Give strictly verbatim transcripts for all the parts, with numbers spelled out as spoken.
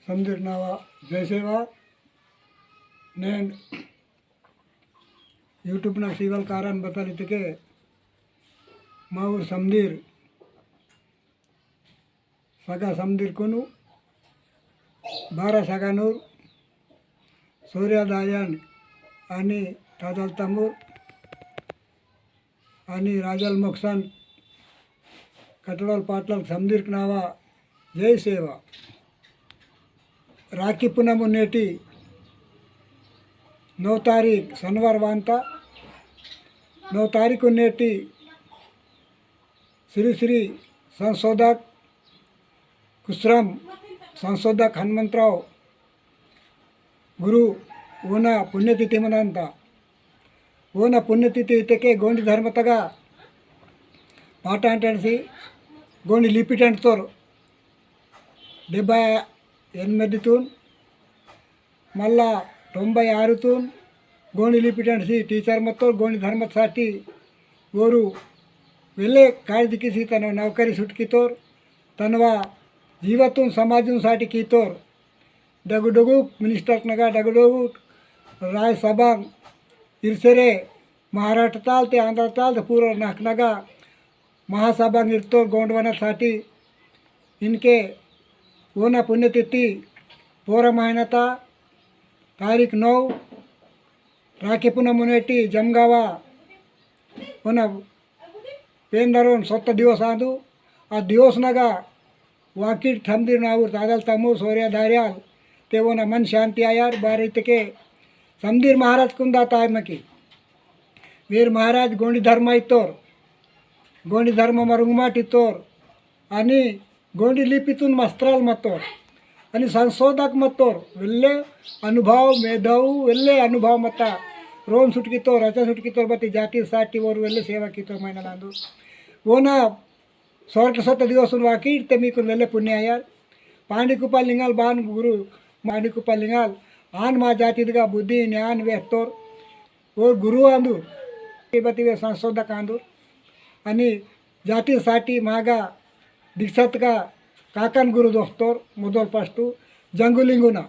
समदीर नावा जय सेवा। नेन YouTube ना सीवल कारण बताली तके माउर समदीर सगा समदीर कुनु बारा सगानूर सूर्या दायन अनि तादल तमूर अनि राजल मोक्सन कटडोल पाटलाल समदीर नावा जय सेवा। राखी पुनम नेटी नौ तारीख शनिवार वांता। नौ तारीख नेटी श्री श्री संशोधक कुसराम संशोधक हनुमंतराव गुरु ओना पुण्यतिथि मनांता। ओना पुण्यतिथि इतके गोंडी धर्मतगा पाटांटनसी गोंडी लिपिटंटतोर डेब्बै एनमेदितुन मल्ला तोंबै आरुतुन गोंडी लिपिटंटसी टीचर मत्तोर गोंडी धर्मत साटी ओरु वेले काळजी किसी तनवा नौकरी सुटकीतोर तनवा जीवतुन समाजुन साटी कीतोर। डगुडगु मिनिस्टर नगा डगुडगु राय सभांग इरसेरे महाराष्ट्र ताल ते आंध्र ताल ते पूरा नाक नगा महासभांग इरतोर गोंडवाना साटी इनके ओना पुण्यतिथि पोरा महीना ता तारीख नौ राखी पुनम मुनेटी जमगावा ओना पेंदरोन सोत्त दिवस आंदु। आ दिवस नगा वाकिट समदीर नावुर तादल तमु सोर्या दार्याल ते ओना मन शांति आयार बार इतके समदीर महाराज कुंदा तायमकी वीर महाराज गोंडी धर्म इत्तोर, गोंडी धर्म मरुंगमाट इत्तोर, अनि गोंडी लिपितुन मस्त्राल मत्तोर, अनि संशोधक मत्तोर, वेल्ले अनुभव, मेधाव, वेल्ले अनुभव मत्ता, रोन सुटकीतोर, रचा सुटकीतोर, बत्ती जाति साटी ओर वेल्ले सेवा कीतोर मैना लांदु। ओना सोरके सत्त दिवसुन वाकिट ते मीकुन वेल्ले पुण्य आयार। पांडी कुपार लिंगाल बान गुरु, पांडी कुपार लिंगाल, आन मा जातिदगा बुद्धि, ज्ञान, वेहतोर, ओर गुरु आंदु, बत्ती वे संशोधक आंदु। अनि जाति साटी मागा दीक्षातगा काकन गुरु दोस्तोर मोदल पस्तु जंगुलिंगुना।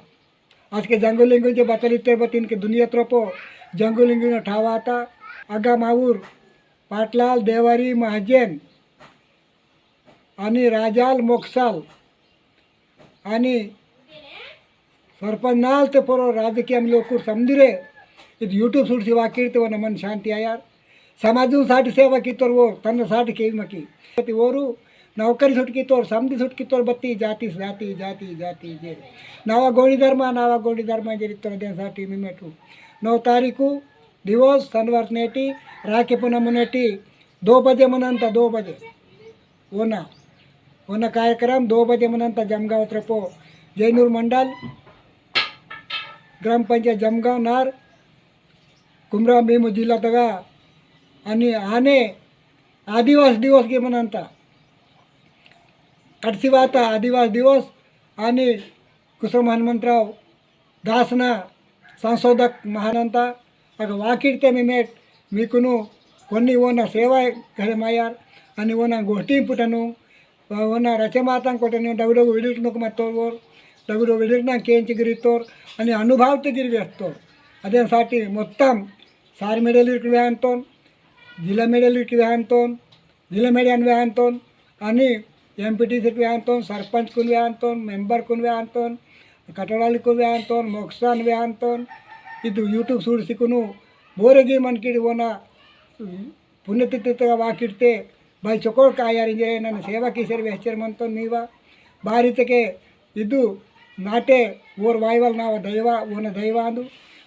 आज के जंगुलिंगुन जे बतलिते बतिन के दुनिया त्रोपो जंगुलिंगुना ठावाता। अगा मावुर पाटलाल देवारी महाजन अनि राजाल मोक्साल अनि सरपंच नाल ते पोरो राजकीय लोकुर समदिरे इद YouTube सुट सिवा कीर्ति वन मन शांति आयार। समाजुन साटी सेवा कीतोर वो तन साटी केवी मकी। प्रति ओरु नौकरी सुट कीतोर, समदि सुट कीतोर बत्ती जाति, जाति, जाति, जाति जे। नावा गोंडी धर्म, नावा गोंडी धर्म जे रित्तोर देन साटी मिमेटु। नौ तारीखु दिवस शनिवार नेटी, राखी पुनम नेटी, दो बजे मनंता, दो बजे। ओना, ओना कार्यक्रम दो बजे मनंता जमगांव त्रपो, जैनूर मंडल, ग्राम पंचायत जमगांव नार, कुमराम भीम जिला तगा, अनि आने आदिवास दिवस के मनंता। कटसिवाता आदिवास दिवस, अनि कुसुम हनुमंतराव दासना संशोधक महानंता अग वाकिड़ते मिमेट मीकुनु कोन्नी ओना सेवा घरे मायार अनि ओना गोष्टी पुटनु ओना रचमातां कोटनु डगडो विडिट नुक मत्तोर डगडो विडिट ना केंच गिरितोर अनि अनुभव ते गिरि वेस्तोर। अदेन साटी मोत्तम सार मेडलिक वेहंतोन, जिला मेडलिक वेहंतोन, जिला मेडियन वेहंतोन, अनि एमपीटीसी वेहंतोन, सरपंच कुन वेहंतोन, मेंबर कुन वेहंतोन, कटोड़ाली कुन वेहंतोन, मोक्सान वेहंतोन, इदु YouTube सूड़सिकुनु बोरेगी मन किड़ी वोना पुण्यतिथि तगा वाकिड़ते भाई चोकोड़ कायार इंजरे नन सेवा कीसेर वेहचेर मंतोन मीवा। बारी तके इदु नाटे ओर वायवल नावा दैवा, ओना दैवांदु,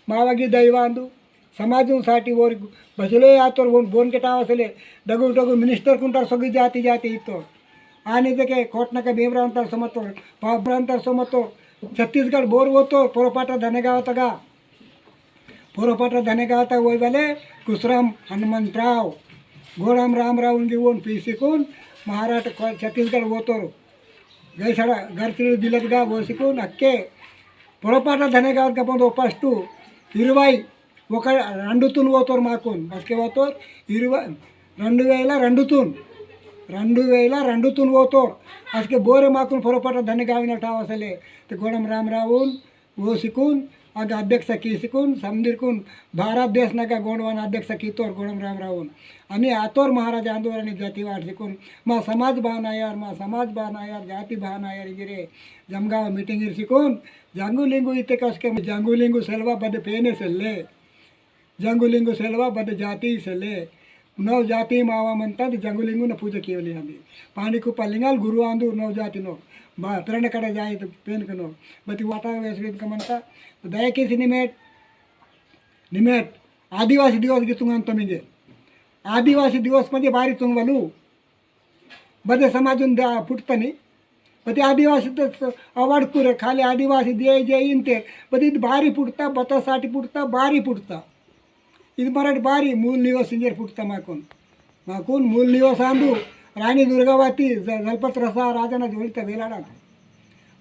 मावगी दैवांदु, समाजुन साटी ओर बचले आतोर बोन, बोन केटावसले, डगु डगु मिनिस्टर कुंटार सगी जाति जाति इत्तोर। आने देखे कोटना के भीमराव अंतर समतो, पापराव अंतर समतो, छत्तीसगढ़ बोर वोतो, पोरोपाटा धनेगाव तगा। पोरोपाटा धनेगाव तगा वोई वाले कुसराम हनुमंतराव, गोराम रामराव उंगी वोन पीसीकुन, महाराट को-, छत्तीसगढ़ वोतोर। गैसड़ा गरतिल दिलतगा वोसिकुन, अक्के पोरोपाटा धनेगाव तगा पोंदो फस्टु, इरवई, ओका रंडुतुन वोतोर माकुन, बसके वोतोर, इरवई, रंडु वेला रंडुतुन। रंडु वेला रंडु तुन वोतोर। असके बोरे माकुन पोरोपाटा धन्य गाविना ठाव असले। ते गोडम रामरावुन, वोसिकुन, अग अध्यक्ष कीसिकुन, समदिरकुन, भारत देश नगा गोंडवान अध्यक्ष कीतोर गोडम रामरावुन। अनि आतोर महाराज आंदोलन जाति वाटसिकुन, मा समाज बहाना यार, मा समाज बहाना यार, जाति बहाना यार इंजरे, जमगाव meeting इरसिकुन, जंगु लिंगु इते कसके जंगु लिंगु सेलवा बद पेने सेल्ले। जंगुलिंगु सेलवा बद जाति सेले। नौ जाति मावा मनता तो जंगुलिंगु न पूजा केवली आंदी। पानी कुपा लिंगाल गुरु आंदु नौ जाति नो। बा, प्रण कड़ा जाए तो पेन कनो। बती वाटा वैसे वेद कमनता। तो दया किसी निमेट, निमेट, आदिवासी दिवस की तुंगन तमिंगे। आदिवासी दिवस मजे बारी तुंगवलु। बदे समाजुन दा पुटतनी। बदे आदिवासी तो स-, अवार्ड कुरे, खाली आदिवासी दिए जे इनते। बदे इद बारी पुटता, बता साटी पुटता, बारी पुटता। इद मराठ बारी मूल निवास इंजर पुटता माकुन। माकुन मूल निवास आंदु, रानी दुर्गावती, ज-, दलपत रसा, राजा ना जोड़िता वेलाड़ा।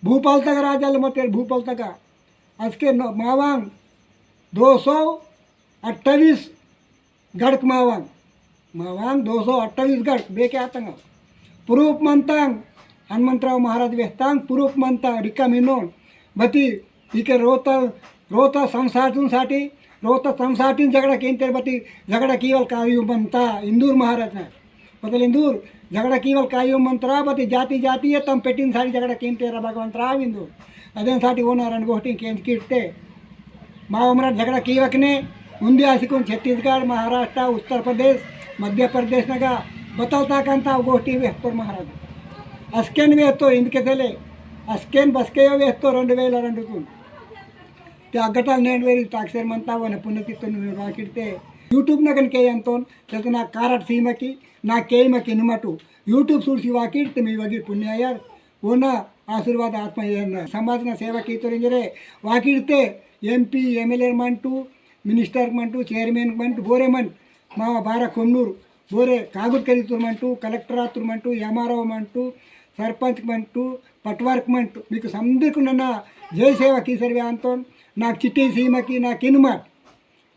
भूपाल तक राजा ले मतेर भूपाल तक। असके न-, मावांग दो सौ अट्ठाईस गढ़ मावांग, मावांग दो सौ अट्ठाईस गढ़ बेके आतंग। प्रूफ मनतांग, हनुमंतराव महाराज वेहतांग, प्रूफ मनतांग, रिका मिनोन। बती, इके रोता, रोता संसाटिन साटी, रोता संसाटिन झगड़ा केंतेर बती, झगड़ा कीवल कायु मनता, इंदूर महाराज ना। बतल इंदूर, झगड़ा कीवल कायु मनतरा बती, जाति जाति ये तम पेटिन साटी झगड़ा केंतेर भगवंतराव इंदूर। अदेन साटी ओना रंड गोष्टी केंज किटते। मा उमरा झगड़ा कीवकने उंदी आसिकुन छत्तीसगढ़, महाराष्ट्र, उत्तर प्रदेश, मध्य प्रदेश नगा बतलता कंता गोष्टी वेहतोर महाराज। अस्केन वेहतो इंदके तेले, अस्केन बसके वेहतो रंड वेला रंड कुन। ते अगटल नेंड वेरी ताकसेर मनता वने पुण्यतिथुन वाकिडते। YouTube नगन के अंतोन, चलते ना कारट सीमा की, ना केमा की नुमटू। YouTube सूर सी वाकिडते मी वगी पुण्य यार। ओना आशीर्वाद आत्मा येन समाज ना सेवा कीतोर इंजरे वाकिडते एमपी, एमएलए मंटू, मिनिस्टर मंटू, चेयरमैन मंटू, बोरे मन मा बारा कोमनूर बोरे कागद करीतोर मंटू, कलेक्टर आतोर मंटू, एमआरओ मंटू, सरपंच मंटू, पटवार मंटू, मीकु समदिरकु नना जय सेवा कीसेर वे अंतोन, नाक चिट्टी सीमा की, नाक इनुमाट।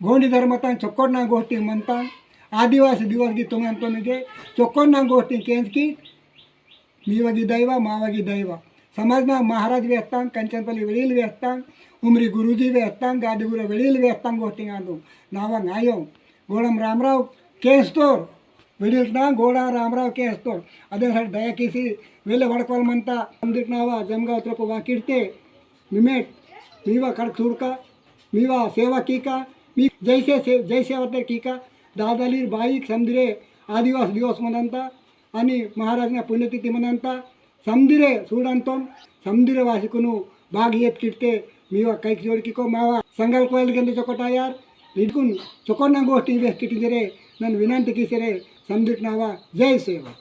गोंडी धर्मतां चोकोट ना गोष्टी मनतां, आदिवासी दिवस की तुंगन तो निजे, चोकोट ना गोष्टी केंज की, मीवगी दैवा, मावगी दैवा। समाज ना महाराज वेस्तां, कंचनपल्ली वेड़ील वेस्तां, उमरी गुरुजी वेस्तां, गादी गुरु वेड़ील वेस्तां गोष्टी आंदु। नावंग आयो, गोड़म रामराव केंजतोर, वेड़ील ना गोड़ा रामराव केंजतोर। अदे सर दया किसी वेले वड़कवल मनता, समदिर नावा, जमगाव तरको वाकिडते, मिमेट, मीवा कड़क सूड़का, मीवा सेवा कीका, मी जैसे से, जैसे अवतार कीका, दादालीर बाईक समदिरे आदिवास दिवस मनंता, अनि महाराज ना पुण्यतिथि मनंता, समदिरे सूड़ंतोन, समदिरे वासिकुनु बाग येत किटते, मीवा कैक जोड़ कीको मावा, संगल कोयल गेंदे चोकोटा यार, निकुन चोकोना गोष्टी वेह किटिंजरे, नन विनंती कीसेरे, समदिर नावा, जय सेवा।